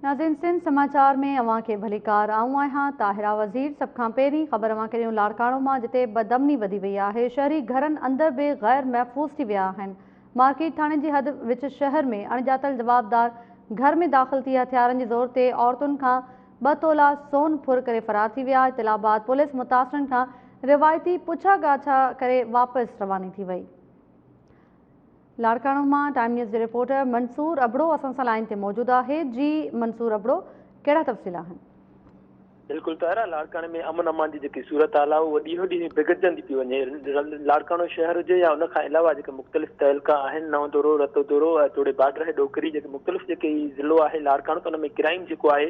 ناظرين سنڌ سماچار ۾ اوهان کي ڀليڪار آئون آهيان طاهره وزير سڀ کان پهرين خبر اوهان کي ڏيون لاڙڪاڻو مان جتي بدامني وڌي وئي آهي شهري گهرن اندر به غير محفوظ ٿي ويا آهن مارڪيٽ ٿاڻي جي حد وچ شهر ۾ اڻڄاتل جوابدار گهر ۾ داخل ٿي هٿيارن جي زور تي عورتن کان ٻه تولا سون ڦر ڪري فرار ٿي ويا اطلاع بعد پوليس متاثرن کان روايتي پڇا ڳاڇا ڪري واپس رواني ٿي وئي. لاڙڪاڻو مان ٽائيم نيوز جي رپورٽر منصور ابڙو اسان سان لائين تي موجود آهي جي منصور ابڙو ڪهڙا تفصيل آهن. بلڪل طاهره لاڙڪاڻي ۾ امن امان جي جيڪي صورتحال آهي اها ڏينهون ڏينهن بگڙجندي پئي وڃي لاڙڪاڻو شهر هجي يا ان کان علاوه جيڪي مختلف تعلقا آهن نئون دورو رتو دورو توڙي بارڊر ڏوڪري جيڪي مختلف جيڪي هي ضلعو آهي لاڙڪاڻو ته ان ۾ ڪرائيم جيڪو آهي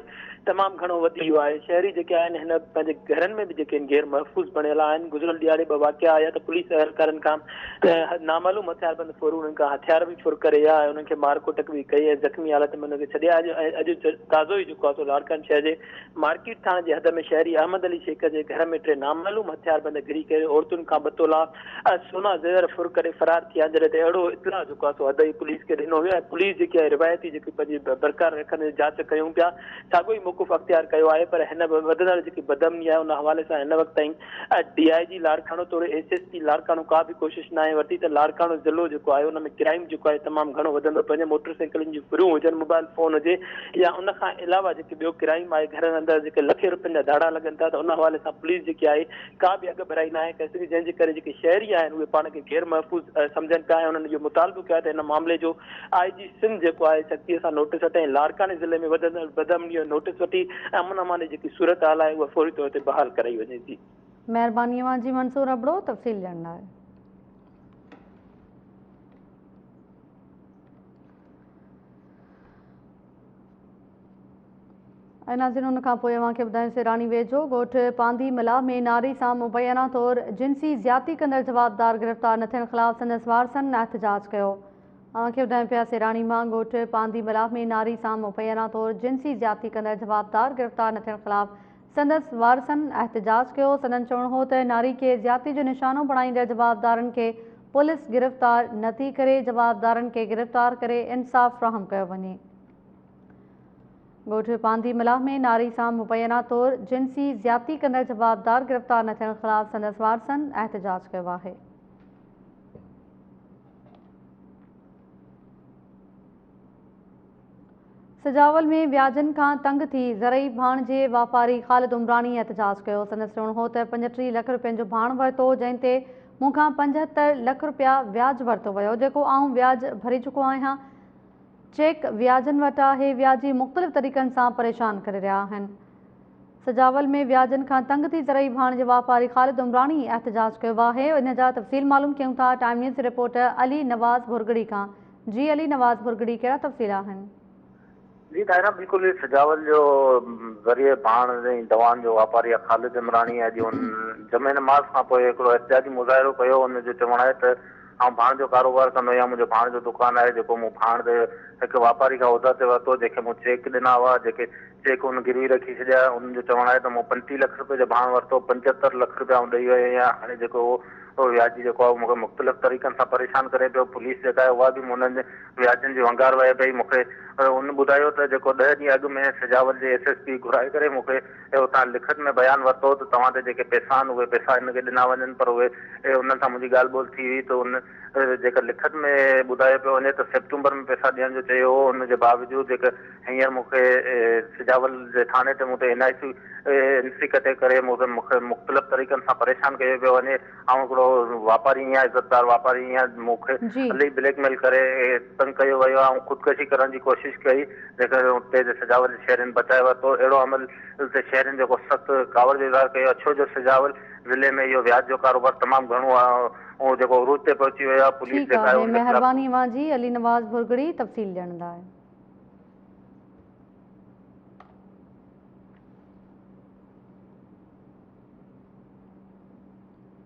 تمام گهڻو وڌي ويو آهي شهري جيڪي آهن هن پنهنجي گهرن ۾ به جيڪي غير محفوظ بڻيل آهن گذريل ڏيهاڙي ٻه واقعا آيا ته پوليس اهلڪارن کان ته نامعلوم هٿياربند ڦورو انهن کان هٿيار به ڦر ڪري ويا ۽ انهن کي مار ڪٽ به ڪئي ۽ زخمي حالت ۾ انهن کي ڇڏي آيا ۽ اڄ تازو ئي جيڪو آهي سو لاڙڪاڻي شهر جي مارڪيٽ ٿاڻي جي حد ۾ شهري احمد علي شيخ جي گهر ۾ ٽي نامعلوم هٿياربند گهڙي ڪري عورتن کان ٻه تولا سونا زيور ڦر ڪري فرار ٿي ويا جڏهن ته اهڙو اطلاع جيڪو آهي سو حدئي پوليس کي ڏنو ويو ۽ پوليس جيڪي آهي روايتي جيڪي پنهنجي برقرار رکندي جاچ ڪيون پيا ساڳيو ئي موقف اختيار ڪيو آهي پر هن وڌندڙ جيڪي بدامني آهي ان حوالي سان هن وقت تائين ڊي I جي لاڙڪاڻو توڙي ايس ايس پي لاڙڪاڻو ڪا به ڪوشش ناهي ورتي ته لاڙڪاڻو ضلعو جيڪو آهي ان ۾ ڪرائيم جيڪو آهي تمام گهڻو وڌندو پيو وڃي موٽر سائيڪلن جون ڦريون هجن موبائل فون هجي يا ان کان علاوه جيڪي ٻيو ڪرائيم آهي گهرن اندر جيڪي لکين روپين جا ڌاڙا لڳن ٿا ته ان حوالي سان پوليس جيڪي آهي ڪا به اڳڀرائي ناهي ڪري سگهي جنهن جي ڪري جيڪي شهري آهن اهي پاڻ کي غير محفوظ سمجهن پيا ۽ انهن اهو مطالبو ڪيو آهي ته ان معاملي جو آء جي سنڌ جيڪو آهي سختيء سان نوٽيس وٺي ۽ لاڙڪاڻي ضلعي ۾ وڌندڙ بدامني جو نوٽيس وٺي ۽ امن امان جي جيڪي صورتحال آهي اها فوري طور تي بحال ڪرائي وڃي ٿي. مهرباني اوهان جي منصور ابڙو تفصيل ڏيڻ لاء. ۽ ناظرين ان کان پوء اوهان کي ٻڌايون سيراڻي ويجهو ڳوٺ پانڌي ملاح ۾ ناري سان مبينا طور جنسي زيادتي ڪندڙ جوابدار گرفتار نه ٿيڻ خلاف سندس وارثن احتجاج ڪيو اوهان کي ٻڌايون پيا سيراڻي مان ڳوٺ پانڌي ملاح ۾ ناري سان مبينا طور جنسي زيادتي ڪندڙ جوابدار گرفتار نه ٿيڻ خلاف سندس وارثن احتجاج ڪيو سندن چوڻ هو ته ناري کي زيادتي جو نشانو بڻائيندڙ جوابدارن کي پوليس گرفتار نه ٿي ڪري جوابدارن کي گرفتار ڪري انصاف فراهم ڪيو وڃي. ڳوٺ پانڌي ملاح ۾ ناري سان مبينا طور جنسي زيادتي ڪندڙ جوابدار گرفتار نه ٿيڻ خلاف سندس وارثن احتجاج ڪيو آهي. سجاول ۾ وياجن کان تنگ ٿي زرعي ڀاڻ جي واپاري خالد عمراڻي احتجاج ڪيو سندس چوڻ هو ته 35 لک روپين جو ڀاڻ ورتو جنهن تي مون کان 75 لک روپيا وياج ورتو ويو جيڪو آئون وياج ڀري چڪو آهيان چيڪ وياجن وٽ آهي، وياجي مختلف طريقن سان پريشان ڪري رهيا آهن. سجاول ۾ وياجن کان تنگ ٿي زرعي ڀاڻ جي واپاري خالد عمراڻي احتجاج ڪيو آهي، ان جا تفصيل معلوم ڪيون ٿا ٽائيم نيوز جي رپورٽر علي نواز ڀرڳڙي کان، جي علي نواز ڀرڳڙي ڪهڙا تفصيل آهن؟ جي طاهره بلڪل سجاول جو ذريعي ڀاڻ ۽ دوائن جو واپاري خالد عمراڻي اڄ ان جمعي نماز کان پوء هڪڙو احتجاجي مظاهرو ڪيو ان جو چوڻ آهي ته آئون ڀاڻ جو ڪاروبار ڪندو آهيان، منهنجو ڀاڻ جو دڪان آهي، جيڪو مون ڀاڻ تي هڪ واپاري کان اوڌر تي ورتو، جنهن کي مون چيڪ ڏنا هئا، جيڪي چيڪ هن گروي رکي ڇڏيا، انهن جو چوڻ آهي ته مون 35 لک رپئي جو ڀاڻ ورتو، 75 لک رپيا آئون ڏئي ويو آهيان، هاڻي جيڪو اهو وياجي جيڪو آهي اهو مون کي مختلف طريقن سان پريشان ڪري پيو، پوليس جيڪا آهي اها به انهن وياجين جي ونگار وهي پئي، مون کي هن ٻڌايو ته جيڪو ڏهه ڏينهن اڳ ۾ سجاول جي ايس ايس پي گهرائي ڪري مون کي اتان لکت ۾ بيان ورتو ته توهان تي جيڪي پئسا آهن اهي پئسا هن کي ڏنا وڃن پر اهي انهن سان منهنجي ڳالهه ٻولهه ٿي هئي ته ان جيڪا لکت ۾ ٻڌايو پيو وڃي ته سيپٽمبر ۾ پئسا ڏيڻ جو چيو هو ان جي باوجود جيڪا هينئر مون کي سجاول جي ٿاڻي تي مون تي اين آء سي اين سي ڪٽي ڪري مون کي مختلف طريقن سان پريشان ڪيو پيو وڃي آئون هڪڙو واپاري آهيان عزتدار واپاري آهيان مون کي الائي بليڪ ميل ڪري تنگ ڪيو ويو آهي آئون خودڪشي ڪرڻ جي ڪوشش ڪئي جيڪا اتي جي سجاول جي شهرين بچائي ورتو اهڙو عمل تي شهرين جيڪو سخت ڪاوڙ جو اظهار ڪيو آهي ڇو جو سجاول ضلعي ۾ اهو وياج جو ڪاروبار تمام گهڻو آهي جيڪو عروج تي پهچي ويو آهي پوليس ٺيڪ جيڪا آهي آهي ان جي خلاف مهرباني اوهان جي علي نواز ڀرڳڙي تفصيل ڏيڻ لاء.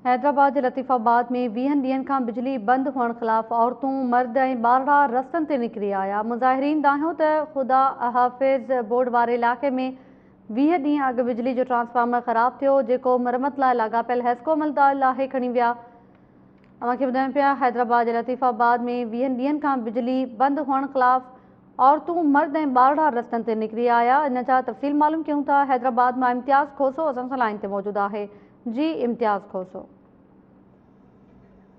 حيدرآباد جي لطيف آباد ۾ ويهن ڏينهن کان بجلي بند هئڻ خلاف عورتون، مرد ۽ ٻارڙا رستن تي نڪري آيا. مظاهرين دانهيو ته خدا حافظ بورڊ واري علائقي ۾ 20 ڏينهن اڳ بجلي جو ٽرانسفارمر خراب ٿيو، جيڪو مرمت لاء لاڳاپيل حيسڪو عملدار لاهي کڻي ويا. اوهان کي ٻڌايون پيا حيدرآباد جي لطيف آباد ۾ ويهن ڏينهن کان بجلي بند هئڻ خلاف عورتون، مرد ۽ ٻارڙا رستن تي نڪري آيا. ان جا تفصيل معلوم ڪيون ٿا. حيدرآباد مان امتياز کوسو اسان سان لائين تي موجود آهي. جي امتياز کوسو.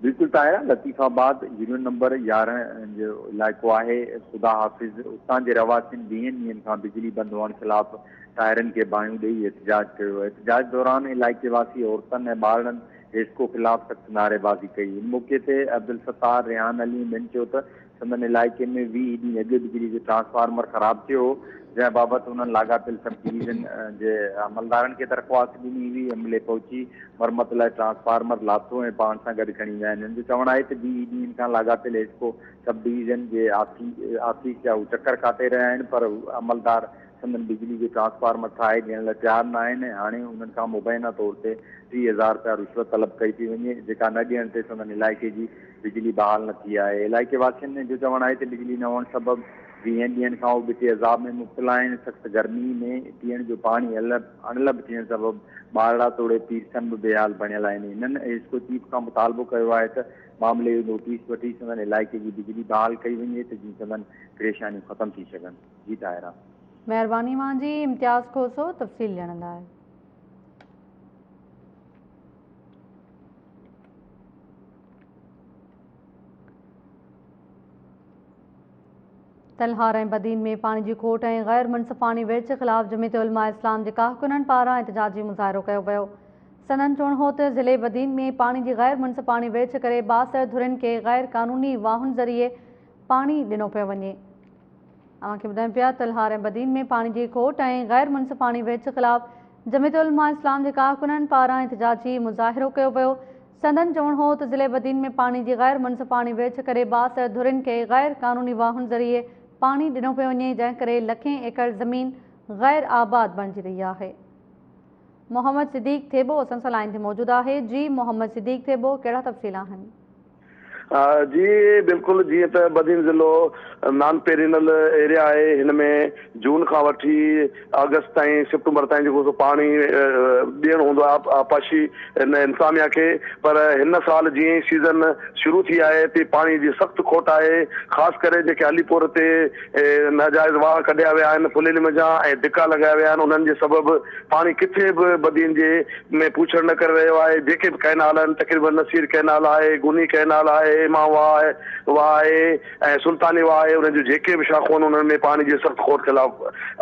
بلڪل طاهره، لطيف آباد يونين نمبر 11 جو علائقو آهي خدا حافظ اتان جي رهواسين ويهن ڏينهن کان بجلي بند هئڻ خلاف ٽائرن کي باهيون ڏئي احتجاج ڪيو احتجاج دوران علائقي واسي عورتن ۽ ٻارڙن حيسڪو خلاف سخت نعريبازي ڪئي ان موقعي تي عبدالستار، ريحان علي ۽ ٻين چيو ته سندن علائقي ۾ 20 ڏينهن اڳ بجلي جو ٽرانسفارمر خراب ٿيو هو، جنهن بابت انهن لاڳاپيل سب ڊويزن جي عملدارن کي درخواست ڏني هئي، عملي پهچي مرمت لاء ٽرانسفارمر لاٿو ۽ پاڻ سان گڏ کڻي ويا آهن. هن جو چوڻ آهي ته 20 ڏينهن کان لاڳاپيل حيسڪو سب ڊويزن جي آفيس جا هو چڪر ڪاٽي رهيا آهن پر عملدار سندن بجلي جو ٽرانسفارمر ٺاهي ڏيڻ لاء تيار نه آهن ۽ هاڻي انهن کان مبينا طور تي 3000 رپيا رشوت طلب ڪئي پئي وڃي جيڪا نه ڏيڻ تي سندن علائقي جي بجلي بحال نه ٿي آهي. علائقي واسين جو چوڻ آهي ته بجلي نه هئڻ سبب ويهن ڏينهن کان هو ٻٽي عذاب ۾ مبتلا آهن، سخت گرمي ۾ پيئڻ جو پاڻي اڻلڀ ٿيڻ سبب ٻارڙا توڙي پيرسن به بيحال بڻيل آهن. هنن حيسڪو چيف کان مطالبو ڪيو آهي ته معاملي جو نوٽيس وٺي سندن علائقي جي بجلي بحال ڪئي وڃي ته جيئن سندن پريشانيون ختم ٿي سگهن. جي طاهره. مهرباني اوهان جي امتياز کوسو تفصيل ڏيڻ لاء. تلهار ۽ بدين ۾ پاڻي جي کوٽ ۽ غير منصفاڻي ورڇ خلاف جمعيت علماء اسلام جي ڪارڪنن پاران احتجاجي مظاهرو ڪيو ويو. سندن چوڻ هو ته ضلعي بدين ۾ پاڻي جي غير منصفاڻي ورڇ ڪري بااثر ڌرين کي غير قانوني واهن ذريعي پاڻي ڏنو پيو وڃي. اوهان کي ٻڌايون پيا تلهار ۽ بدين ۾ پاڻي جي کوٽ ۽ غير منصفاڻي ورڇ خلاف جمعيت علماء اسلام جي ڪارڪنن پاران احتجاجي مظاهرو ڪيو ويو. سندن چوڻ هو ته ضلعي بدين ۾ پاڻي جي غير منصفاڻي ورڇ ڪري بااثر ڌرين کي غير قانوني واهن ذريعي پاڻي ڏنو پيو وڃي جنهن ڪري لکين ايڪڙ زمين غير آباد بڻجي رهي آهي. محمد صديق ٿيٻو اسان سان لائين تي موجود آهي. جي محمد صديق ٿيٻو ڪهڙا تفصيل آهن؟ جي بلڪل جيئن ته بدين ضلعو نان پيرينل ايريا آهي هن ۾ جون کان وٺي آگسٽ تائين سيپٽمبر تائين جيڪو سو پاڻي ڏيڻ هوندو آهي آبپاشي انتظاميا کي پر هن سال جيئن ئي سيزن شروع ٿي آهي تي پاڻي جي سخت کوٽ آهي خاص ڪري جيڪي علي پور تي ناجائز واهه ڪڍيا ويا آهن ڦليلي منجهان ۽ ڌڪا لڳايا ويا آهن انهن جي سبب پاڻي ڪٿي به بدين جي ۾ پوڇڙ نه ڪري رهيو آهي، جيڪي به ڪئنال آهن تقريبن نصير ڪئنال آهي، گوني ڪئنال آهي، امام واهه واهه آهي ۽ سلطاني واهه آهي انهن جون جيڪي به شاخون آهن انهن ۾ پاڻي جي سخت کوٽ خلاف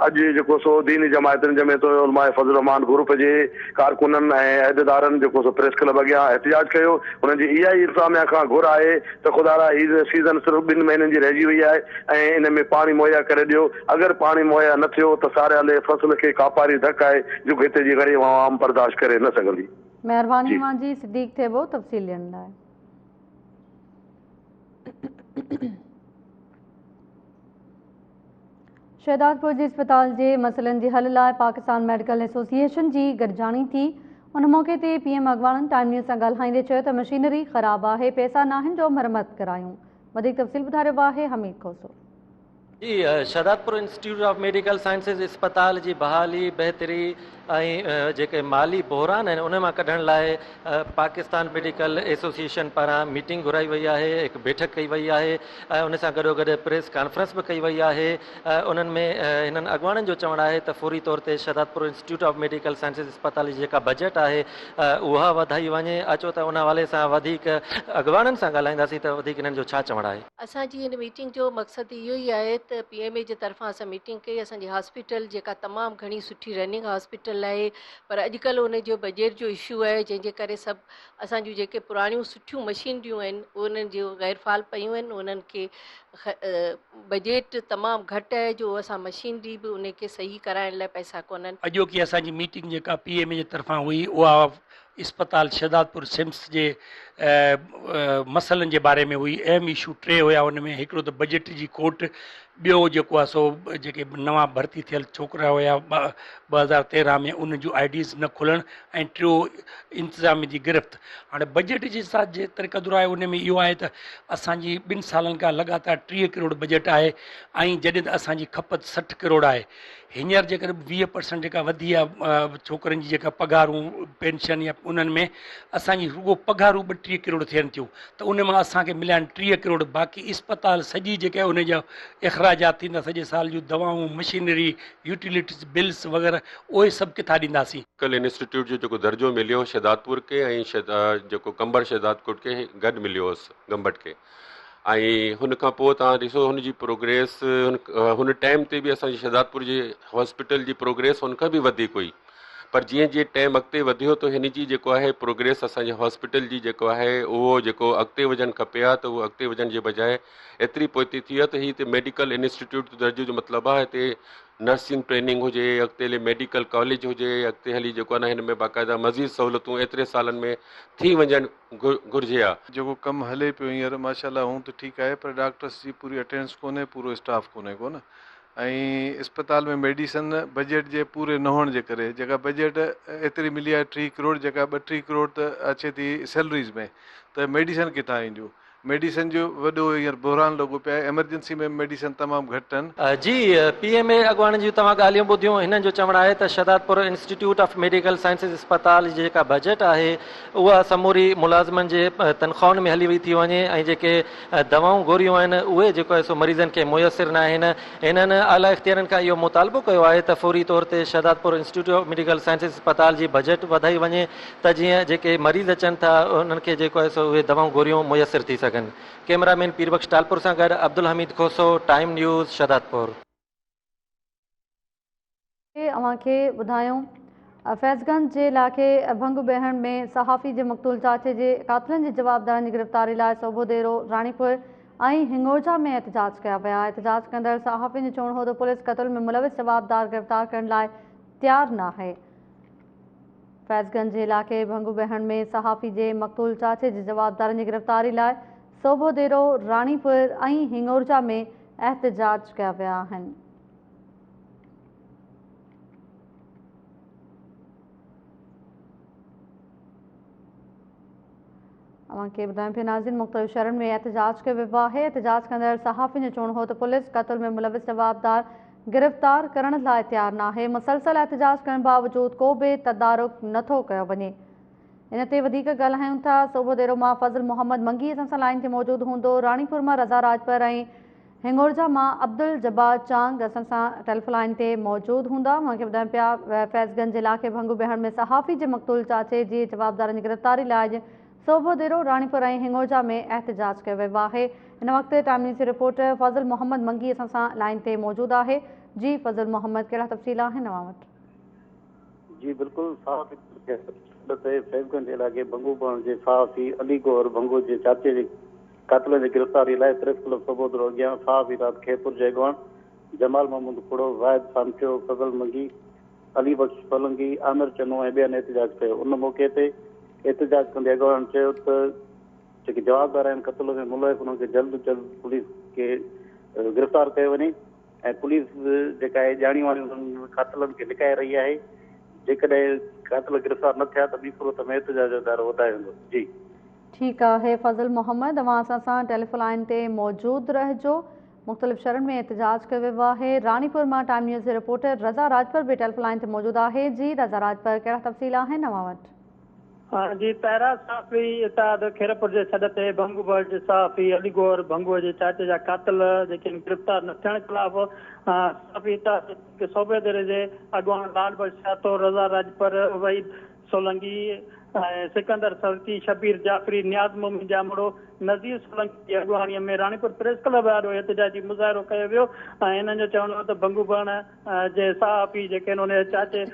اڄ جيڪو سو ديني جماعتن جمعيت علماء فضل الرحمان گروپ جي ڪارڪنن ۽ عهديدارن جيڪو سو پريس ڪلب اڳيان احتجاج ڪيو انهن جي اها ئي انتظاميا کان گهر آهي ته خدارا هي سيزن صرف ٻن مهينن جي رهجي وئي آهي ۽ ان ۾ پاڻي مهيا ڪري ڏيو، اگر پاڻي مهيا نه ٿيو ته ساريالي فصل کي ڪاپاري ڌڪ آهي جيڪو هتي جي غريب عوام برداشت ڪري نه سگهندي. مهرباني اوهان جي صديق ٿيٻو تفصيل ڏيڻ لاء. شهدادپور جي اسپتال جي مسئلن جي حل لاء پاڪستان ميڊيڪل ايسوسيئيشن جي گڏجاڻي ٿي ان موقعي تي پي ايم اڳواڻن ٽائيم نيوز سان ڳالهائيندي چيو ته مشينري خراب آهي پئسا ناهن جو مرمت ڪرايون وڌيڪ تفصيل ٻڌاريو آهي حميد کوسو. جي Shahdadpur institute of medical sciences اسپتال جي بحالي، بهتري ۽ جيڪي مالي بحران آهن ان مان ڪڍڻ لاء پاڪستان ميڊيڪل ايسوسيئيشن پاران ميٽنگ گهرائي وئي آهي هڪ بيٺڪ ڪئي وئي آهي ۽ ان سان گڏوگڏ پريس ڪانفرنس به ڪئي وئي آهي انهن ۾ هنن اڳواڻن جو چوڻ آهي ته فوري طور تي Shahdadpur institute of medical sciences اسپتال جي جيڪا بجيٽ آهي اها وڌائي وڃي اچو ته ان حوالي سان وڌيڪ اڳواڻن سان ڳالهائينداسين ته وڌيڪ هنن جو ڇا چوڻ آهي. اسان جي هن ميٽنگ جو مقصد اهو ئي آهي ته پي ايم اي جي طرفان اسان ميٽنگ ڪئي اسان جي هاسپيٽل جيڪا تمام گهڻي سٺي رننگ هاسپيٽل آهي پر اڄڪلهه ان جو بجيٽ جو اشو آهي جنهن جي ڪري سڀ اسان جون جيڪي پراڻيون سٺيون مشينريون آهن انهن جون غير فعال پيون آهن انهن کي بجيٽ تمام گهٽ آهي جو اسان مشينري به ان کي صحيح ڪرائڻ لاء پئسا ڪونهن. اڄوڪي اسان جي ميٽنگ جيڪا پي ايم اي جي طرفان هئي اها اسپتال شهدادپور سمس جي مسئلن جي باري ۾ هئي. اهم اشو ٽي هيا ان ۾ هڪڙو ته بجيٽ جي کوٽ، ٻيو جيڪو آهي سو جيڪي نوان ڀرتي ٿيل ڇوڪرا هيا 2013 ۾ انهن جون I Ds نه کلڻ ۽ ٽيو انتظامي جي گرفت. هاڻي بجيٽ جي سان جيتري قدر آهي ان ۾ اهو آهي ته اسان جي ٻن سالن کان لڳاتار 30 ڪروڙ بجيٽ آهي ۽ جڏهن ته اسان جي کپت 60 ڪروڙ آهي. هينئر جيڪڏهن 20% جيڪا وڌي آهي ڇوڪرن جي جيڪا پگهارون پينشن يا انهن ۾ اسان جي رڳو پگهارون 32 ڪروڙ ٿين ٿيون ته ان مان اسان کي مليا آهن 30 ڪروڙ، باقي اسپتال سڄي جيڪا ان جا اخراجات ٿيندا سڄي سال جون دوائون، مشينري، يوٽيلٽيز بلز وغيره اهي سڀ ڪٿان ڏينداسين. ميڊيڪل انسٽيٽيوٽ جو جيڪو درجو مليو شهدادپور کي ۽ جيڪو قمبر شهدادڪوٽ کي گڏ مليو هوس گمبٽ کي ۽ هن کان پوء توهان ڏسو هن جي پروگريس هن ٽائيم تي به اسان جي شهدادپور جي هاسپيٽل جي پروگريس هن کان به وڌيڪ هئي پر جيئن جيئن ٽائيم اڳتي وڌيو ته هن جي جيڪو آهي پروگريس اسان جي هاسپيٽل جي جيڪو آهي اهو جيڪو اڳتي وڌڻ کپي ها ته اهو اڳتي وڌڻ جي بجاء ايتري پوئتي ٿي ويو ته هي هتي ميڊيڪل انسٽيٽيوٽ جو درجو جو مطلب آهي هتي نرسنگ ٽريننگ هجي، اڳتي هلي ميڊيڪل ڪاليج هجي، اڳتي هلي جيڪو آهي نه هن ۾ باقاعده مزيد سهولتون ايتري سالن ۾ ٿي وڃڻ گهرجي ها. جيڪو ڪم هلي پيو هينئر ماشاء الله هون ته ٺيڪ آهي پر ڊاڪٽرس جي پوري اٽينڊنس ڪونهي پورو اسٽاف ڪونهي ڪو نه ۽ اسپتال ۾ ميڊيسن بجيٽ جي پوري نه هئڻ جي ڪري جيڪا بجيٽ ايتري ملي آهي 30 ڪروڙ جيڪا 2 3 ڪروڙ ته اچي ٿي سيلريز ۾ ته ميڊيسن ڪٿان اينديون ميڊيسن جو وڏو هينئر بحران لڳو پيو آهي، ايمرجنسي ۾ ميڊيسن تمام گهٽ آهن. جي پي ايم اي اڳواڻن جون توهان ڳالهيون ٻڌيون، هنن جو چوڻ آهي ته Shahdadpur institute of medical sciences اسپتال جي جيڪا بجيٽ آهي اها سموري ملازمن جي تنخواهن ۾ هلي وئي ٿي وڃي ۽ جيڪي دوائون گوريون آهن اهي جيڪو آهي سو مريضن کي ميسر ناهن. هنن اعليٰ اختيارين کان اهو مطالبو ڪيو آهي ته فوري طور تي Shahdadpur institute of medical sciences اسپتال جي بجيٽ وڌائي وڃي ته جيئن جيڪي مريض اچن ٿا انهن کي جيڪو آهي سو اهي دوائون گوريون ميسر ٿي سگهن. ڪئميرا مين پير بخش ٽالپر سان گڏ عبدالحميد کوسو، ٽائيم نيوز، شهدادپور. اوهان کي ٻڌايون فيض گنج جي علائقي ڀنگ بيهڻ ۾ صحافي جي مقتول چاچي جي قاتلن جي جوابدارن جي گرفتاري لاء سوڀوديرو، راڻيپور ۽ هنڱورجا ۾ احتجاج ڪيا ويا. احتجاج ڪندڙ صحافين جو چوڻ هو ته پوليس قتل ۾ ملوث جوابدار گرفتار ڪرڻ لاء تيار ناهي. فيض گنج جي علائقي ڀنگو بهڻ ۾ صحافي جي مقتول چاچي جي جوابدارن جي گرفتاري لاء سوڀوديرو، راڻيپور ۽ هڱورجا ۾ احتجاج ڪيا ويا آهن. اوهان کي ٻڌايون پيا ناظرين مختلف شهرن ۾ احتجاج ڪيو ويو آهي احتجاج ڪندڙ صحافين جو چوڻ هو ته پوليس قتل ۾ ملوث جوابدار گرفتار ڪرڻ لاء تيار ناهي مسلسل احتجاج ڪرڻ باوجود ڪو به تدارڪ نٿو ڪيو وڃي ان تي وڌيڪ ڳالهايون ٿا سوڀوديرو مان فضل محمد منگي اسان سان لائين تي موجود هوندو راڻيپور مان رضا راڄپر ۽ هنڱورجا مان عبدالجبار چانگ اسان سان ٽيليفون لائين تي موجود هوندا. اوهان کي ٻڌايون پيا فيض گنج علائقي ڀنگو بيهڻ ۾ صحافي جي مقتول چاچي جي جوابدارن جي گرفتاري لاء اڄ سوڀوديرو، راڻيپور ۽ هنڱورجا ۾ احتجاج ڪيو ويو آهي. هن وقت ٽائيم نيوز جي رپورٽر فضل محمد منگي اسان سان لائين تي موجود آهي. جي فضل محمد ڪهڙا تفصيل آهن اوهان وٽ؟ جي بلڪل صحافي سڏ تي فيض گنج علائقي ڀنگو بڻ جي صحافي علي گوهر ڀنگو جي چاچي جي قاتلن جي گرفتاري لاء پريس ڪلب سوڀودرو اڳيان صحافي رات خيرپور جي اڳواڻ جمال محمود کھڙو، زاهد سامٽيو، فضل منگي، علي بخش سولنگي، عامر چنو ۽ ٻين احتجاج ڪيو. ان موقعي تي احتجاج ڪندي اڳواڻن چيو ته جيڪي جوابدار آهن قتل ۾ ملوث انهن کي جلد جلد پوليس کي گرفتار ڪيو وڃي. ۽ پوليس جيڪا آهي ڄاڻي واڻي انهن قاتلن کي لڪائي رهي آهي جيڪڏهن قاتل گرفتار نه ٿيا ته ٻي صورت ۾ احتجاج جو دائرو وڌايو ويندو جي. ٺيڪ آهي فضل محمد اوهان اسان سان ٽيليفون لائين تي موجود رهجو مختلف شهرن ۾ احتجاج ڪيو ويو آهي راڻيپور مان ٽائيم نيوز جي رپورٽر رضا راڄپر به ٽيليفون لائين تي موجود آهي جي رضا راڄپر ڪهڙا تفصيل آهن اوهان وٽ. جي پيرا صحافي اتحاد خيرپور جي سڏ تي ڀنگو بلٽ جي صحافي علي گوهر ڀنگوء جي چاچي جا قاتل جيڪي آهن گرفتار نه ٿيڻ خلاف صحافي اتحاد صوبيدري جي اڳواڻ لال بخش سهتو، رضا راڄپر، وحيد سولنگي ۽ سڪندر سرڪي، شبير جعفري، نياز مومن ڄامڙو، نذير سولنگي جي اڳواڻي ۾ راڻيپور پريس ڪلب آڏو احتجاجي مظاهرو ڪيو ويو ۽ هنن جو چوڻ هو ته ڀنگو بڻ جي صحافي جيڪي آهن ان جا چاچي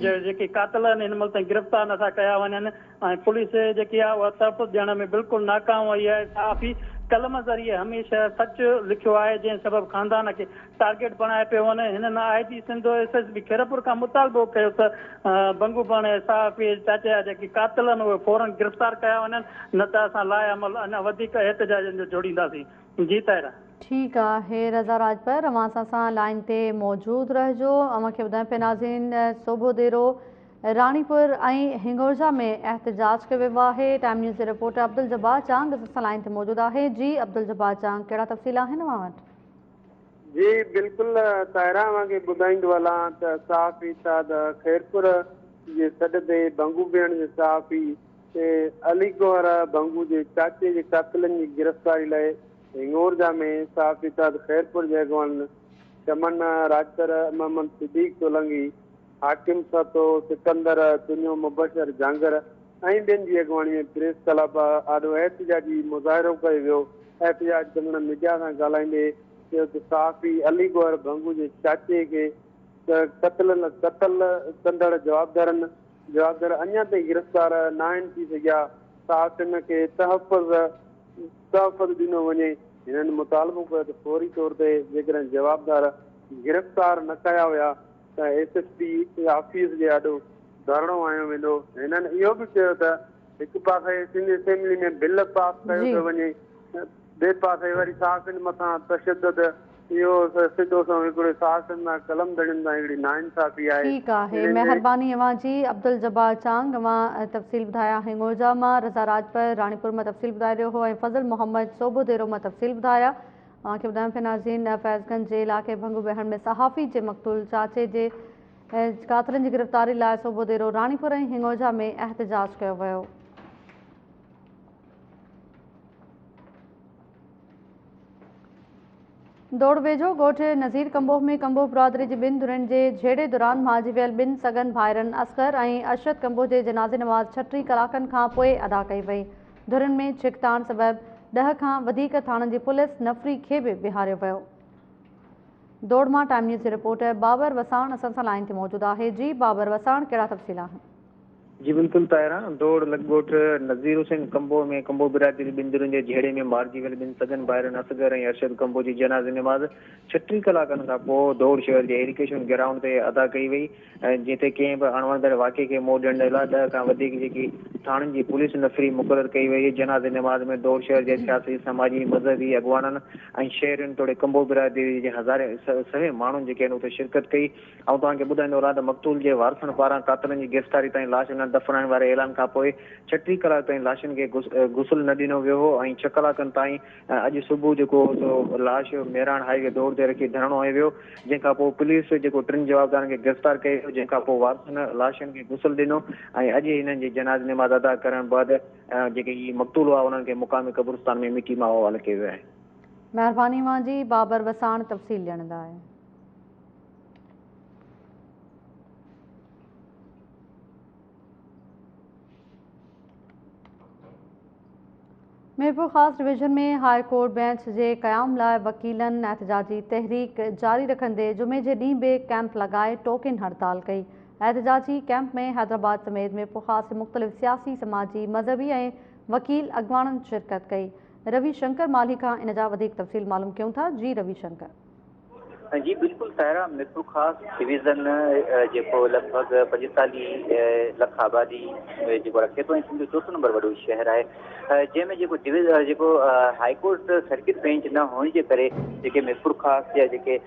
جا جيڪي قاتل آهن هن مهل تائين گرفتار نٿا ڪيا وڃن ۽ پوليس جيڪي آهي اها تحفظ ڏيڻ ۾ بلڪل ناڪام وئي آهي صحافي قلم ذريعي هميشه سچ لکيو آهي جنهن سبب خاندان کي ٽارگيٽ بڻايو پيو وڃي هنن I G Sindh S S P Khairpur کان مطالبو ڪيو ته بنگو بڻ صحافي چاچي جا جيڪي قاتل آهن اهي فورن گرفتار ڪيا وڃن نه ته اسان لاء عمل اڃا وڌيڪ احتجاجن جو جوڙينداسين جي طاهره. ٺيڪ آهي رضا راڄپر اوهان اسان سان لائين تي موجود رهجو اوهان کي ٻڌايون پيا ناظرين سوڀوديرو راڻيپور ۽ هنڱورجا ۾ احتجاج ڪيو ويو آهي ٽائيم نيوز جي رپورٽر عبدالجبار چانگ اسان سان لائين تي موجود آهي جي عبدالجبار چانگ ڪهڙا تفصيل آهن اوهان وٽ. جي بلڪل طاهره اوهان کي ٻڌائيندو هلان ته صحافي اتحاد خيرپور جي سڏ تي ڀنگو بيهڻ جي صحافي علي گوهر ڀنگو جي چاچي جي قاتلن جي گرفتاري لاء هنڱورجا ۾ صحافي اتحاد خيرپور جي اڳواڻن چمن راڄپر، محمد صديق سولنگي، حاڪم سهتو، سڪندر تنيو، مبشر جهانگر ۽ ٻين جي اڳواڻي ۾ پريس ڪلب آڏو احتجاجي مظاهرو ڪيو ويو. احتجاج ڪندڙن ميڊيا سان ڳالهائيندي چيو ته صحافي علي گوهر ڀنگو جي چاچي کي قتل قتل ڪندڙ جوابدارن جوابدار اڃا تائين گرفتار ناهن ٿي سگهيا، صحافين کي تحفظ تحفظ ڏنو وڃي. هنن مطالبو ڪيو ته فوري طور تي جيڪڏهن جوابدار گرفتار نه ڪيا ويا ته ايس ايس پي آفيس جي آڏو ڌرڻو هنيو ويندو. هنن اهو به چيو ته هڪ پاسي سنڌ اسيمبلي ۾ بل پاس ڪيو پيو وڃي ٻئي پاسي وري صحافين مٿان تشدد اهو سڌو سنئون هڪڙي صحافين سان قلم ڌڻين سان هڪڙي ناانصافي آهي. ٺيڪ آهي مهرباني اوهان جي عبدالجبار چانگ اوهان تفصيل ٻڌايا هنڱورجا مان رضا راڄپر راڻيپور مان تفصيل ٻڌائي رهيو هو ۽ فضل محمد صوڀوديرو مان تفصيل ٻڌايا اوهان کي ٻڌايون پيا ناظرين فيض گنج جي علائقي ڀنگو بهڻ ۾ صحافي جي مقتول چاچي جي قاتلن جي گرفتاري لاء صوڀوديرو، راڻيپور ۽ هنڱورجا ۾ احتجاج ڪيو ويو. دوڙ ويجهو ڳوٺ نذير ڪمبوه ۾ ڪمبوه برادري جي ٻن ڌرين جي جهيڙي دوران مارجي ويل ٻن سڳن ڀائرن اصغر ۽ ارشد ڪمبوه جي جنازي نماز 36 ڪلاڪن کان پوء ادا ڪئي وئي. ڌرين ۾ ڇڪتاڻ سبب 10 کان وڌيڪ ٿاڻن جي پوليس نفري کي به بيهاريو ويو. دوڙ مان ٽائيم نيوز جي رپورٽر بابر وساڻ اسان سان لائين تي موجود آهي جي بابر وساڻ ڪهڙا تفصيل آهن. جي بلڪل طاهره، دوڙ لڳ ڳوٺ نذير حسين ڪمبوه ۾ ڪمبوه برادري جي ٻن ڌرين جي جهيڙي ۾ مارجي ويل ٻن سڳن ڀائرن اصغر ۽ ارشد ڪمبوه جي جنازي نماز 36 ڪلاڪن کان پوء دوڙ شهر جي ايريگيشن گرائونڊ تي ادا ڪئي وئي جتي ڪنهن به اڻوڻندڙ واقعي کي منهن ڏيڻ لاء 10 کان وڌيڪ جيڪي ٿاڻن جي پوليس نفري مقرر ڪئي وئي. جنازي نماز ۾ دوڙ شهر جي سياسي، سماجي، مذهبي اڳواڻن ۽ شهرين توڙي ڪمبو برادري جي هزارين سوين ماڻهن جيڪي آهن اتي شرڪت ڪئي. آئون توهان کي ٻڌائيندو هلان ته مقتول جي وارثن پاران قاتلن جي گرفتاري تائين لاش نه دفنائڻ واري اعلان کانپوء 36 ڪلاڪ تائين لاشن کي غسل نه ڏنو ويو هو ۽ ڇهه ڪلاڪن تائين اڄ صبح جيڪو سو لاش مهراڻ هائي وي دوڙ تي رکي ڌرڻو هنيو ويو، جنهن کان پوء پوليس جيڪو ٽن جوابدارن کي گرفتار ڪيو ويو، جنهن کان پوء وارثن لاشن کي غسل ڏنو ۽ اڄ هنن جي جنازي نماز ادا ڪرڻ بعد جيڪي هي مقتول هئا انهن کي مقامي قبرستان ۾ مٽي ماء حوالي ڪيو ويو آهي. مهرباني اوهان جي بابر وساڻ تفصيل ڏيڻ لاء. Mirpurkhas division ۾ high court bench جي قيام لاء وڪيلن احتجاجي تحريڪ جاري رکندي جمعي جي ڏينهن به ڪئمپ لڳائي ٽوڪن هڙتال ڪئي. احتجاجي ڪئمپ ۾ حيدرآباد سميت ميرپورخاص جي مختلف سياسي، سماجي، مذهبي ۽ وڪيل اڳواڻن شرڪت ڪئي. روي شنڪر مالهي کان ان جا وڌيڪ تفصيل معلوم ڪيون ٿا جي روي شنڪر. جي بلڪل طاهره ميرپورخاص ڊويزن جيڪو لڳ ڀڳ 45 لک آبادي جيڪو رکي ٿو ۽ سنڌ جو چوٿون نمبر وڏو شهر آهي جنهن ۾ جيڪو ڊويزن جيڪو هائي ڪورٽ سرڪٽ بينچ نه هئڻ جي ڪري جيڪي ميرپورخاص جا جيڪي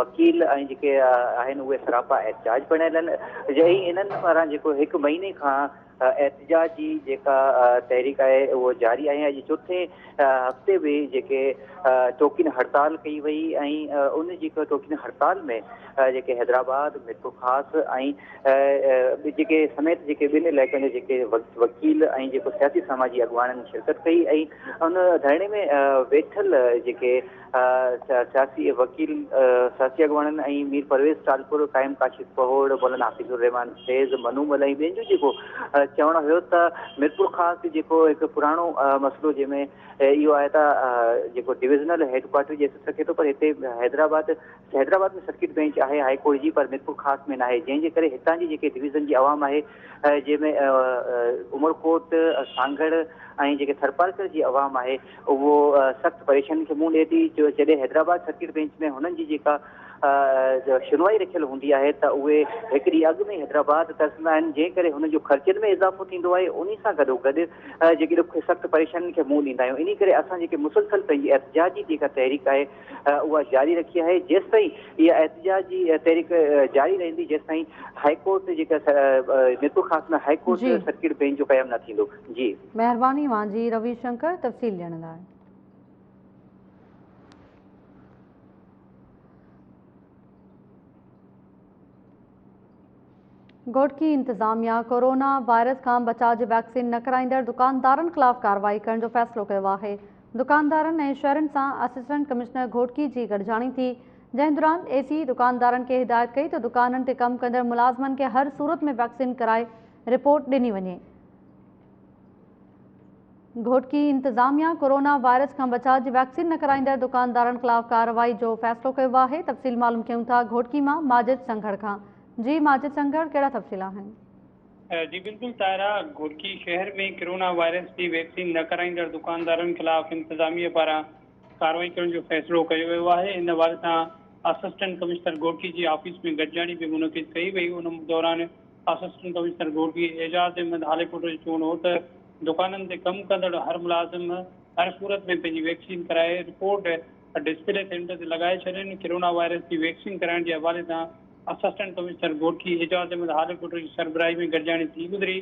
وڪيل ۽ جيڪي آهن اهي سراپا احتجاج بڻيل آهن ۽ انهن پاران جيڪو هڪ مهيني کان احتجاج جي جيڪا تحريڪ آهي اهو جاري آهي اڄ چوٿين هفتي به جيڪي ٽوڪن هڙتال ڪئي وئي ۽ ان جيڪو ٽوڪن هڙتال ۾ جيڪي حيدرآباد ميرپورخاص ۽ جيڪي سميت جيڪي ٻن علائقن جا جيڪي وڪيل ۽ جيڪو سياسي سماجي اڳواڻن شرڪت ڪئي ۽ ان ڌرڻي ۾ ويٺل جيڪي سياسي وڪيل، سياسي اڳواڻن ۽ مير پرويز ٽالپر، قائم ڪاشف پهوڙ، مولانا حفيظ الرحمان فيض، منو مل ۽ ٻين جو جيڪو چوڻ هيو ته ميرپورخاص جيڪو هڪ پراڻو مسئلو جنهن ۾ اهو آهي ته جيڪو ڊويزنل هيڊ ڪوارٽر جي حيثيت رکي ٿو پر هتي حيدرآباد حيدرآباد ۾ سرڪٽ بينچ آهي هائي ڪورٽ جي پر ميرپورخاص ۾ ناهي جنهن جي ڪري هتان جي جيڪي ڊويزن جي عوام آهي جنهن ۾ عمرڪوٽ، سانگهڙ ۽ جيڪي ٿرپارڪر جي عوام آهي اهو سخت پريشانين کي منهن ڏئي ٿي جو جڏهن حيدرآباد سرڪٽ بينچ ۾ هنن جي جيڪا شنوائي رکيل هوندي آهي ته اهي هڪ ڏينهن اڳ ۾ حيدرآباد ترسندا آهن جنهن ڪري هنن جو خرچن ۾ اضافو ٿيندو آهي انهي سان گڏو گڏ جيڪي ڏک سخت پريشانين کي منهن ڏيندا آهيون انهي ڪري اسان جيڪي مسلسل پنهنجي احتجاجي جيڪا تحريڪ آهي اها جاري رکي آهي جيستائين اها احتجاجي تحريڪ جاري رهندي جيستائين هائي ڪورٽ جيڪا Mirpurkhas ۾ high court circuit bench جو قيام نه ٿيندو جي. مهرباني اوهان جي روي شنڪر تفصيل ڏيڻ لاء. گهوٽڪي انتظاميا ڪورونا وائرس کان بچاء جي ويڪسين نه ڪرائيندڙ دڪاندارن خلاف ڪارروائي ڪرڻ جو فيصلو ڪيو آهي. دڪاندارن ۽ شهرين سان اسسٽنٽ ڪمشنر گهوٽڪي جي گڏجاڻي ٿي، جنهن دوران اي سي دڪاندارن کي هدايت ڪئي ته دڪانن تي ڪم ڪندڙ ملازمن کي هر صورت ۾ ويڪسين ڪرائي رپورٽ ڏني وڃي. گهوٽڪي انتظاميا ڪورونا وائرس کان بچاء جي ويڪسين نه ڪرائيندڙ دڪاندارن خلاف ڪارروائي جو فيصلو ڪيو آهي، تفصيل معلوم ڪيون ٿا گهوٽڪي مان ماجد سنگهڙ کان. جي ماجد سنگهڙ ڪهڙا تفصيل آهن؟ جي بلڪل طاهره، گهوٽڪي شهر ۾ ڪرونا وائرس جي ويڪسين نه ڪرائيندڙ دڪاندارن خلاف انتظاميه پاران ڪارروائي ڪرڻ جو فيصلو ڪيو ويو آهي، ان حوالي سان اسسٽنٽ ڪمشنر گهوٽڪي جي آفيس ۾ گڏجاڻي به منعقد ڪئي وئي، ان دوران اسسٽنٽ ڪمشنر گهوٽڪي اعجاز احمد هاليپوٽو جو چوڻ هو ته دڪانن تي ڪم ڪندڙ هر ملازم هر صورت ۾ پنهنجي ويڪسين ڪرائي رپورٽ ڊسپلي سينٽر تي لڳائي ڇڏين، ڪرونا وائرس جي ويڪسين ڪرائڻ جي حوالي سان اسسٽنٽ ڪمشنر گهوٽڪي اعجاز احمد هاليپوٽو جي سربراهي ۾ گڏجاڻي ٿي گذري،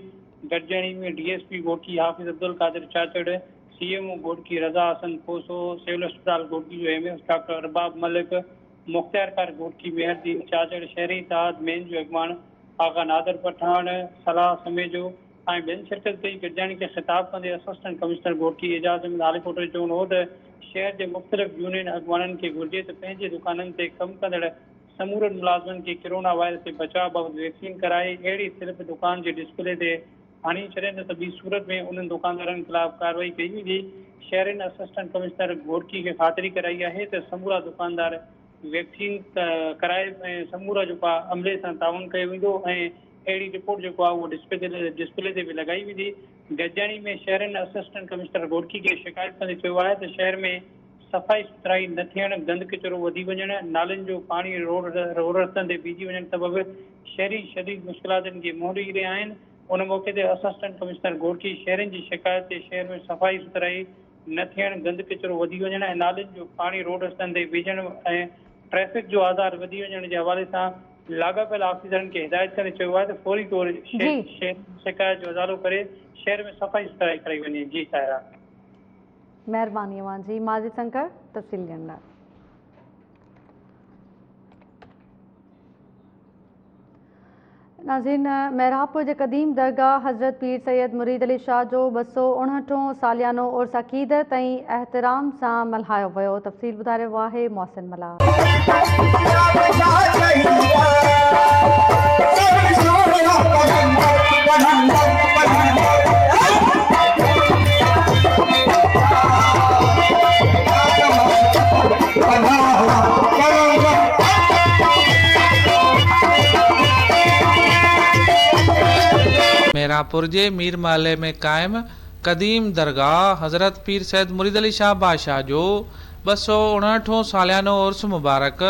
گڏجاڻي ۾ D S P Ghotki Hafiz Abdul Qadir Chachar, C M O Ghotki Raza Hassan Khoso, civil اسپتال گهوٽڪي جو M S doctor Arbab Malik, مختيارڪار گهوٽڪي مهر دين چاچڙ، شهري اتحاد مين جو اڳواڻ آغا نادر پٺاڻ، صلاح سميجو ۽ ٻين شرڪت ڪئي. گڏجاڻي کي خطاب ڪندي اسسٽنٽ ڪمشنر گهوٽڪي اعجاز احمد هاليپوٽو جو چوڻ هو ته شهر جي مختلف يونين اڳواڻن کي گهرجي ته پنهنجي دڪانن تي ڪم ڪندڙ سمورن ملازمن کي ڪرونا وائرس جي بچاء بابت ويڪسين ڪرائي اهڙي سلپ دڪان جي ڊسپلي تي هڻي ڇڏين نه ته ٻي صورت ۾ انهن دڪاندارن خلاف ڪارروائي ڪئي ويندي. شهرين اسسٽنٽ ڪمشنر گهوٽڪي کي خاطري ڪرائي آهي ته سمورا دڪاندار ويڪسين ڪرائي ۽ سمورا جيڪو آهي عملي سان تعاون ڪيو ويندو ۽ اهڙي رپورٽ جيڪو آهي اهو ڊسپلي تي به لڳائي ويندي. گڏجاڻي ۾ شهرين اسسٽنٽ ڪمشنر گهوٽڪي کي شڪايت ڪندي چيو آهي ته شهر ۾ صفائي سٿرائي نه ٿيڻ، گند ڪچرو وڌي وڃڻ، نالين جو پاڻي روڊ رستن تي بيهجي وڃڻ سبب شهري شديد مشڪلاتن کي منهن ڏئي رهيا آهن. ان موقعي تي اسسٽنٽ ڪمشنر گهوٽڪي شهرين جي شڪايت تي شهر ۾ صفائي سٿرائي نه ٿيڻ، گند ڪچرو وڌي وڃڻ ۽ نالين جو پاڻي روڊ رستن تي بيهجڻ ۽ ٽريفڪ جو آزار وڌي وڃڻ جي حوالي سان لاڳاپيل آفيسرن کي هدايت ڪندي چيو آهي ته فوري طور شهرين جي شڪايت جو ازالو ڪري شهر ۾ صفائي سٿرائي ڪرائي وڃي. جي سائره. مهرباني اوهان جي ماجد شنڪر تفصيل ڏيڻ لاء. ناظرين محرابپور جي قديم درگاهه حضرت پير سيد مريد علي شاهه جو 259 هون ساليانو عرس عقيدت ۽ احترام سان ملهايو ويو تفصيل ٻڌائي رهيو آهي محسن ملاح. ميرانپور جي مير محلي ۾ قائم قديم درگاهه حضرت پير سيد مريد علي شاهه بادشاهه جو 259 هون ساليانو عرس مبارڪ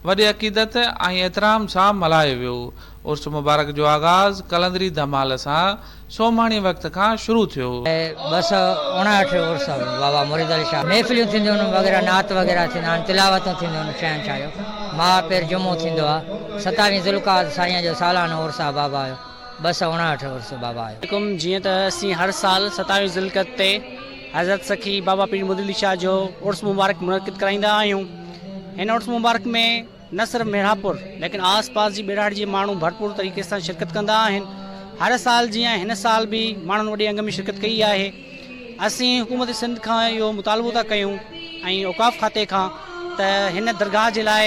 وڏي عقيدت ۽ احترام سان ملهايو ويو. عرس مبارڪ جو آغاز قلندري ڌمال سان سومهاڻي وقت کان شروع ٿيو. 259 عرس بابا مريد علي شاهه محفلون ٿينديون آهن وغيره نعت وغيره ٿيندا آهن تلاوتون ٿينديون آهن شهنشاهه جو ماهه پير جمعو ٿيندو آهي ستاويهه ذوالقعد سائين جو سالانو عرس آهي بابا جو 259 عرس بابا جو. عليڪم جيئن ته اسين هر سال ستاويهه ذوالقعد تي حضرت سخي بابا پير مريد علي شاهه جو عرس مبارڪ منعقد ڪرائيندا آهيون هن عرس مبارڪ ۾ نه صرف ميرانپور ليڪن آس پاس جي ٻهراڙي جي ماڻهو ڀرپور طريقي سان شرڪت ڪندا آهن هر سال جيان هن سال به ماڻهن وڏي انگ ۾ شرڪت ڪئي آهي اسين حڪومت سنڌ کان اهو مطالبو ٿا ڪيون ۽ اوقاف کاتي کان ته هن درگاهه جي لاء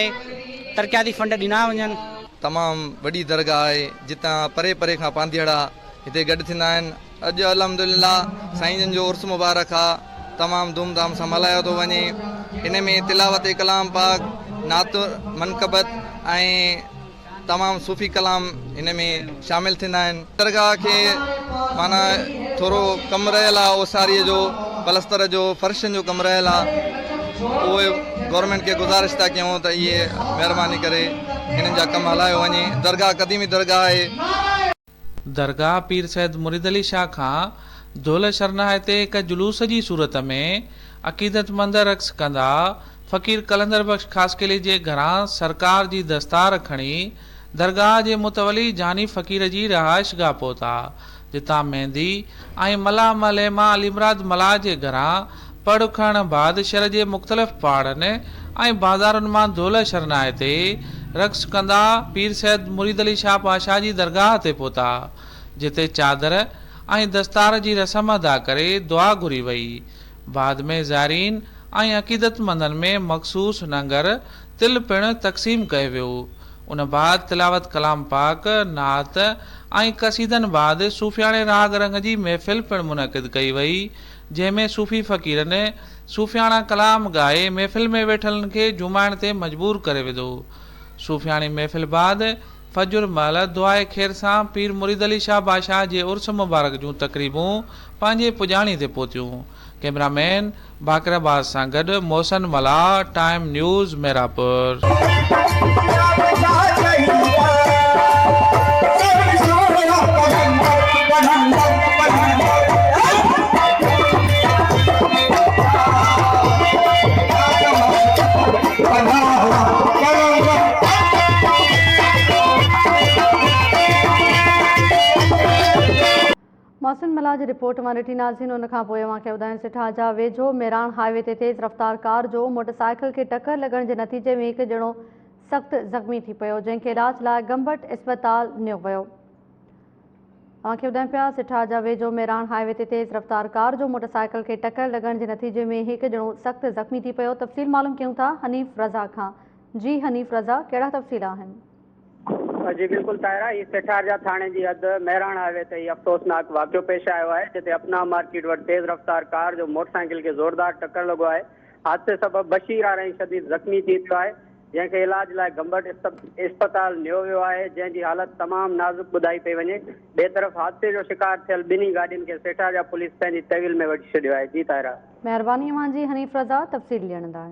ترقياتي فنڊ ڏنا وڃن. تمام وڏي درگاهه آهي جتان پري پري کان پانڌيئڙا هتي گڏ ٿيندا آهن اڄ الحمدلله سائين جن جو عرس مبارڪ آ تمام ڌوم ڌام سان ملهايو ٿو وڃي ان ۾ تلاوت ڪلام پاڪ نعت منقبت ۽ تمام صوفي ڪلام ان ۾ شامل ٿيندا آهن. درگاهه کي معنيٰ ٿورو ڪم رهيل آ اوساريء جو پلستر جو فرشن جو ڪم رهيل آ اهي گورنمينٽ کي گذارش ٿا ڪيون ته اهي مهرباني ڪري انهن جا ڪم هلايو وڃي درگاهه قديمي درگاهه آهي. درگاهه پير سيد مريد علي شاهه کان ڍول شرنائي تي هڪ جلوس جي صورت ۾ عقيدتمند رقص ڪندا فقير قلندر بخش خاصخيلي جي گهران سرڪار جي دستار کڻي درگاهه جي متولي جاني فقير جي رهائشگاهه پهتا جتان ميندي ۽ ملاح محلي مان علي مراد ملاح جي گهران پڙ کڻڻ بعد شھر جي مختلف پاڙن ۽ بازارن مان دھل شرنائي تي رقص ڪندا پير سيد مريد علي شاهه بادشاهه جي درگاهه تي پهتا، جتي چادر ۽ دستار جي رسم ادا ڪري دعا گهري وئي. بعد ۾ زائرين ۽ عقيدتمندن ۾ مخصوص ننگر تل پڻ تقسيم ڪيو ويو. ان بعد تلاوت ڪلام پاڪ، نعت ۽ قصيدن بعد صوفياڻي راڳ رنگ جي محفل پڻ منعقد ڪئي وئي، جنهن ۾ صوفي فقيرن صوفياڻا ڪلام ڳائي محفل ۾ ويٺلن کي جهومائڻ تي مجبور ڪري وڌو. صوفياڻي محفل بعد فجر مهل دعاء خير سان پير مريد علي شاهه بادشاهه جي عرس مبارڪ جون تقريبون پنهنجي پڄاڻي تي پهتيون. ڪئميرا مين باقر عباس سان گڏ محسن ملاح، ٽائيم نيوز، ميرپور. محسن ملاح جي رپورٽ مان ڏٺي ناظرين ان کان پوء اوهان کي ٻڌايون سٺاجا ويجهو ميراڻ هاء وي تي تيز رفتار ڪار جو موٽر سائيڪل کي ٽڪر لڳڻ جي نتيجي ۾ هڪ ڄڻو سخت زخمي ٿي پيو جنهن کي علاج لاء گمبٽ اسپتال نيو ويو. اوهان کي ٻڌايون پيا سٺاجا ويجهو ميراڻ هاء وي تي تيز رفتار ڪار جو موٽر سائيڪل کي ٽڪر لڳڻ جي نتيجي ۾ هڪ ڄڻو سخت زخمي ٿي پيو تفصيل معلوم ڪيون ٿا حنيف رضا کان جي حنيف رضا ڪهڙا تفصيل آهن. جي بلڪل طاهره، هي سيٺارجا ٿاڻي جي حد مهراڻ هاء وي تي هي افسوسناڪ واقعو پيش آيو آهي، جتي اپنا مارڪيٽ وٽ تيز رفتار ڪار جو موٽرسائيڪل کي زوردار ٽڪر لڳو آهي، حادثي سبب بشير آرائين شديد زخمي ٿي پيو آهي، جنهن کي علاج لاء گمبٽ اسپتال نيو ويو آهي، جنهن جي حالت تمام نازڪ ٻڌائي پئي وڃي، ٻئي طرف حادثي جو شڪار ٿيل ٻنهي گاڏين کي سيٺارجا پوليس پنهنجي تحويل ۾ وٺي ڇڏيو آهي، جي طاهره. مهرباني اوهان جي حنيف رضا تفصيل ڏيڻ لاء.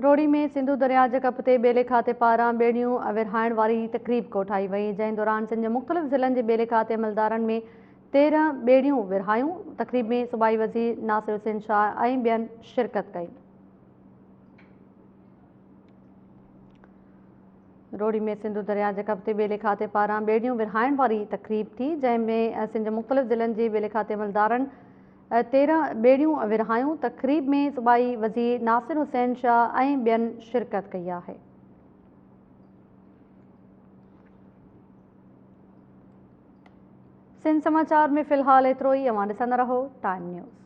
روهڙي ۾ سنڌو درياء جي ڪپ تي ٻيلي کاتي پاران ٻيڙيون ورهائڻ واري تقريب ڪوٺائي وئي، جنهن دوران سنڌ جي مختلف ضلعن جي ٻيلي کاتي عملدارن ۾ 13 ٻيڙيون ورهايون، تقريب ۾ صوبائي وزير ناصر حسين شاهه ۽ ٻين شرڪت ڪئي. روهڙي ۾ سنڌو درياء جي ڪپ تي ٻيلي کاتي پاران ٻيڙيون ورهائڻ واري تقريب ٿي، جنهن ۾ سنڌ جي مختلف ضلعن جي ٻيلي کاتي عملدارن 13 ٻيڙيون ورهايون، تقريب ۾ صوبائي وزير ناصر حسين شاهه ۽ ٻين شرڪت ڪئي آهي. سنڌ سماچار ۾ في الحال ايترو ئي، اوهان ڏسندا رهو ٽائيم نيوز.